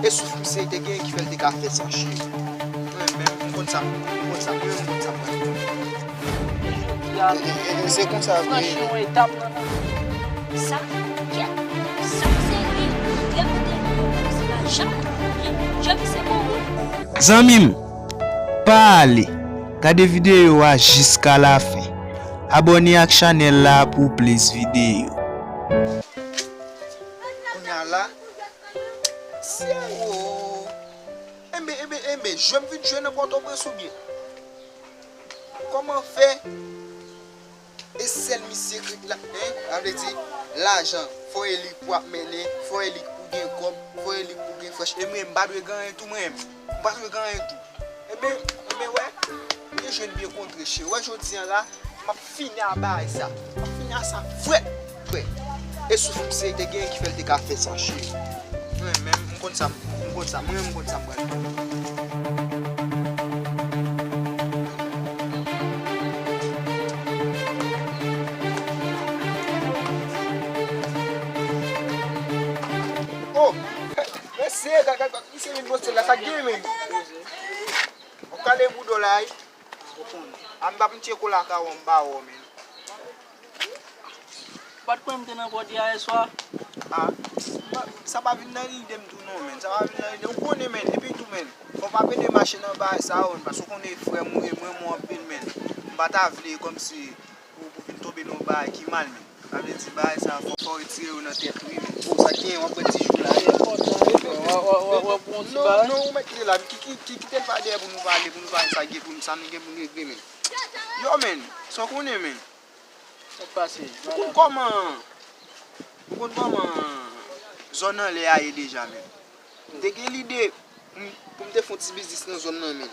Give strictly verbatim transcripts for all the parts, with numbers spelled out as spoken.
E souf misye te gen ki fè l te ka fè sa, cheri. Mwen menm, m konn sa, m konn sa, mwen menm, m konn sa m pral fè. Jodi a, e, e, e, se konsa vre. Franchi yon etap nan lavi. Sa, kèt, sa se li. Lè m te di w, se pa janm, jan misye bon moun. Zanmi m, pa ale. Gade videyo a jiska lafen. Abòne ak chanèl la pou plis videyo. Kounye a la, se, oh. Enben, enben, enben, jwe m vin jwe nan Pòtoprens oubyen? Kòman fè? E sèl misye k la, hein? Sa vle di, lajan, fò e li pou ap mennen, fò e li pou gen kòb, fò e li pou gen frèch. E mwen, m pa dwe gen anyen tou, mwen menm. M pa dwe gen anyen tou. Enben, enben, wè, byen jwenn, byen kontre, cheri. Wè, jodi a la, m ap fini a bagay sa. M ap fini a sa frèt. Frè. E souf misye te gen ki fè l te ka fè sa, cheri. Mwen menm, m konn sa, m konn sa, mwen menm, m konn sa m pral fè. Oh! Mesye, gad, gad, gad, misye vin poste la, sa k gen, men? W ap kale bouda w la, wi. A, m p ap mete kola kawon m ba w, men. Ou pa t kwè m te nan pòdi a yèswa? A, sa pa vin nan lide m tou non, men. Sa pa vin nan lide m. Ou konnen, men. Epi tou, men, fò w pa pede mache nan bagay sa yo, men, paske ou konnen frè m ou ye, m renmen w anpil, men. M pa ta vle kòmsi pou, pou vin tonbe nan yon bagay ki mal, men. Sa vle di, bagay sa, fò, fò w retire yo nan tèt ou, wi, men. O, sa k gen, w ap pran ti jou la, wi. W ap, w ap, w ap, w ap pran yon ti bagay? Non, non, ou mèt kite la. Ki, ki, ki, kite l pa dèyè pou nou pale, pou nou pale sa gen pou nou, sa nou gen pou nou regle, men. Yo, men, sa w konnen, men. Sa k pase? Ou konn kòman, ou konn kòman zòn anlè a ye deja, men. M te gen lide pou m, pou m te fè yon ti biznis nan zòn nan, men.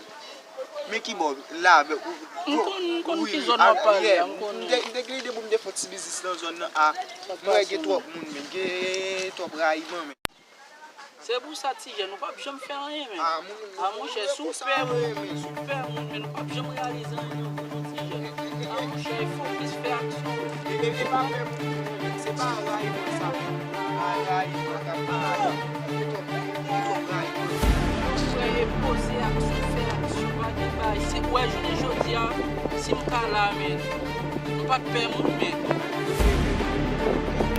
Men ki bò, la, m konn, m konn ki zòn w ap pale a, m konn. M te, m te gen lide pou m te fè yon ti biznis nan zòn nan, a, m wè gen twòp moun, men, gen twòp rayiman, men. Se pou sa, ti jèn, ou p ap janm fè anyen, men. A, monchè, si w pè moun, si w pè moun, men, ou p ap janm reyalize anyen nan vi w, ti jèn. A, monchè, fokis, fè aksyon. E, e, e pa fè moun, se pa rayi mwen sa. Pa rayi mwen, pa rayi mwen. Gen twòp, gen twòp rayi mwen. Monchè, e poze aksyon, fè aksyon, pa gen bagay. Si, ou wè, jounen jodi a, si m pa la, men, m pa t pè moun, men.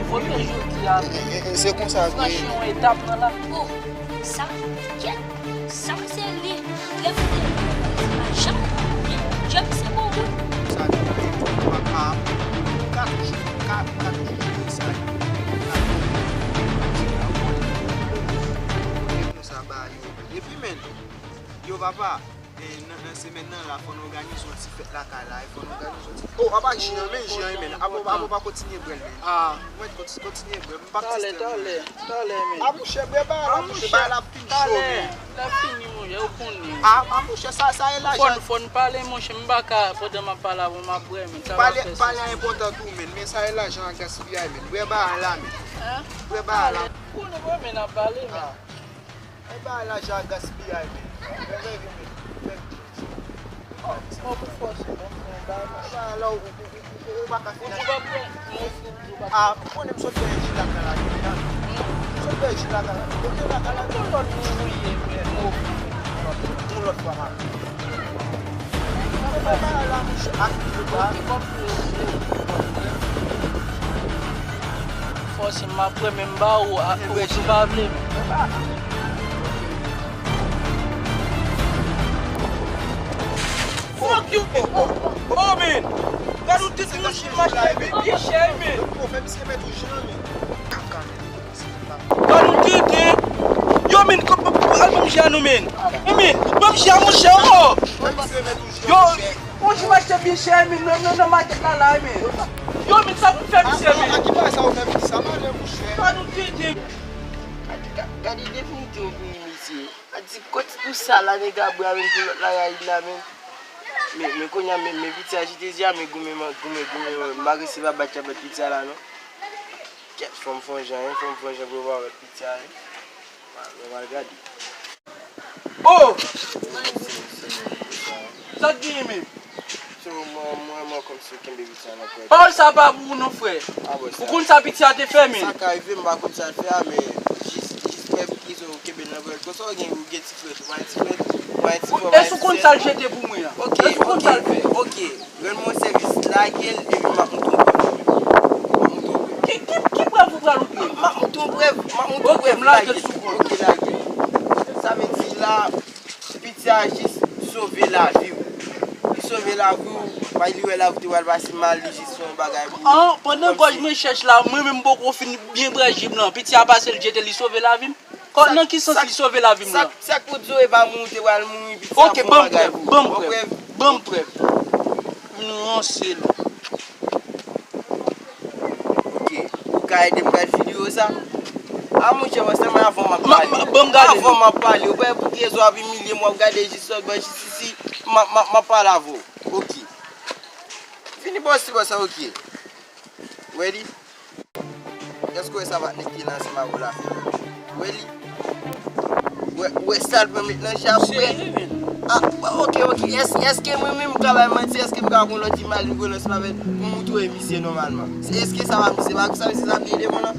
Ou vote jodi a, men. E, e, e, se konsa vre. Franchi yon etap nan lavi. Oh, sa, kèt, sa se li. Lè m te di w, se pa janm, jan misye bon moun. Sa, papa, ka toujou, ka, ka toujou jere sa. Konsa ba yo. Epi, men, yo, papa, e, nan, nan semèn nan la, fò n òganize yon ti fèt lakay la, e fò n òganize yon ti, oh, apa ji an, men ji an, men, apa, apa pa kontinye bwè l, men. A. Mwen, konti-, kontinye bwè, m p ap teste, men. Talè, talè, talè, men. A, monchè, bwè ba la, monchè, ba la ap fin cho, men. Lè fini, monchè, ou konnen. A, a, monchè, sa, sa e lajan. Fò n, fò n pale, monchè, m pa ka, pandan m ap pale avè w, m ap bwè, men. Sa pa fè sans. Pale, pale enpòtan tou, men, men sa e lajan a gaspiyay, men. Bwè ba la, men. Hein? Bwè ba la. Ou konnen, bwè, men, n ap pale, men. A. E ba lajan a gaspiyay, men. Fè, fè, fè, fè. Mwen pou fòse, mwen pou yon bagay. Sa la, ou, ou, ou, ou, ou pa ka fè. Ou di w ap pran, mwen fou, ou di w ap pran. A, ou konnen m sot fè jilak la, la, la. M sot fè jilak la. Kote lak la, la? Yon lòt moun ou ye, frè. Yon lòt fwa, m ap. Fè bagay la, monchè, ak yo ba. Fòse m ap pran, men m ba ou, a, ou di w pa vle. Fuck you! Oh, oh, oh, man! Gad yon titi machin, machin byen chè, man! Gad yon titi! Yo, man, k-, k-, k-, al ban m je a nou, man! Hey, man, ban m je a, monchè, oh! Yo, yon jou m achte byen chè, man, nan, nan, nan makèt la, la, man! Yo, man, sa pou m fè misye, man! Gad yon titi! Gad, gad, gad ide pou m te yon pou misye. A di, kot pou sa la, nèg a bwè avè m pou lòt la rayid la, men. Men, men kounye a, men, men piti a jete je a, men goumen, goumen, goumen, m pa resi pa bat, bat piti a la, non. Kèt, fò m fè yon jan, hein, fò m fè yon jan pou yo pa wè piti a, hein. Mwen pral gade. Oh! Sa k genyen, men? So, mwen, mwen, mwen kòmsi w kenbe piti a nan kò. Pawòl sa pa pou ou non, frè. Ou konn sa piti a te fè, men? Sa ka rive, m pa konn sa l fè a, men jis, jis fè izo kenbe l nan kò l, Konsa w gen, ou gen ti frè tou, bay ti frè, bay ti frè, bay ti sè. Èske w konn sa l jete pou mwen an? Ok, ok, ok. Rann mwen sèvis, lage l, epi m ap montre w prèv. M ap montre w prèv. Ki, ki, ki prèv ou pral montre m? M ap montre w prèv, m ap montre w prèv. Ok, m lage l sou kont. Ok, lage l. Sa vle di la, piti a jis sove lavi w. Li sove lavi w, bay li wè lavi w te pral pase mal, li jis fè yon bagay pou ou. An, pandan gòj mwen chèch la, mwen menm m poko fin byen pran jib lan. Piti a pase l jete, li sove lavi m. Kò, nan ki sans li sove lavi m lan? Sa k pou di w e pa mouri w te pral mouri, piti a fè yon bagay pou ou. Ok, ban m prèv, ban m prèv, ban m prèv. M ranse l. Ok, ou ka ede m gad videyo sa? A monchè, mwen sèlman avan m ap pale. Ban m gade. Avan m ap pale, ou pa pou trèz w ap imilye m, w ap gade jis sòt bò jis isi, m ap, m ap, m ap pale avè w. Ok. Vini bò si bò sa, ok. Ready? Èske w wè sa patnè ki la ansanm avè w la fè? Wè li? Wè, wè sa l pran met nan je a pou wè? Ah, ok, ok. Èske, èske mwen menm m ka bay manti? Èske m ka gon lòt imaj m kwè lòt se pa pou m moutre misye nòmalman? Se, èske sa pa misye? Pa konsa misye sa ap vini devan nan?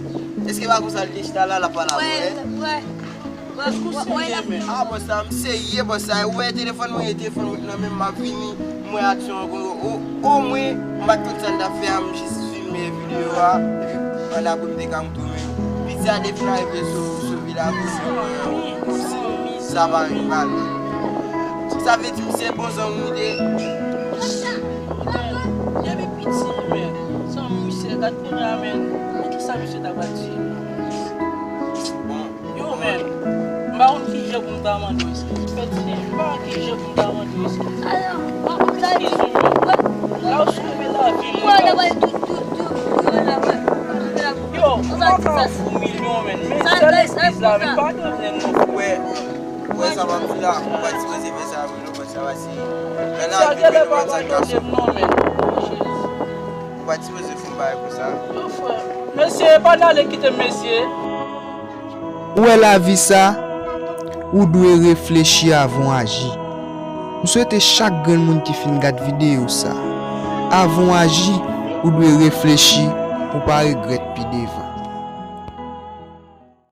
Èske pa konsa l te chita la, l ap pale avè w? Wè, wè. Èske w serye, menn? Ah, bòs la, m serye, bòs la. Ou wè telefòn mwen, e telefòn mwen nan men m, m ap vini, m wè aksyon an konn o, omwen, m pa t konn sa l t ap fè a, m jis filme videyo a, epi annapre m te ka moutre w, men piti a te fin arive sou, sou vil avè mwen, kòmsi sa pa yon mal. Sa vle di misye bon zanmi w te. Depi piti, men, zanmi misye, gad kounye a, men, men kisa misye ta pral di? Bon, Yo, men, m pa konn ki jan pou m ta mande w eskiz. Pèdi, m pa konn ki jan pou m ta mande w eskiz. Eskiz ou, men. La w sove lavi m, men. Yo, m pa ka ofri w milyon, men. Men sèl eskiz la, men, pa bezwen non. Wè, wè sa m ap di la, ou pa t sipoze fè sa vre non, men sa va se. Sa gen lè pa pardone m non, men. Ou pa t sipoze fè yon bagay konsa. Yo, frè. Mesye, pa n ale kite m, mesye. Ou wè lavi sa, ou dwe reflechi avan w aji. M swete chak grenn moun ki fin gad videyo sa, avan w aji, ou dwe reflechi pou w pa regrèt pi devan.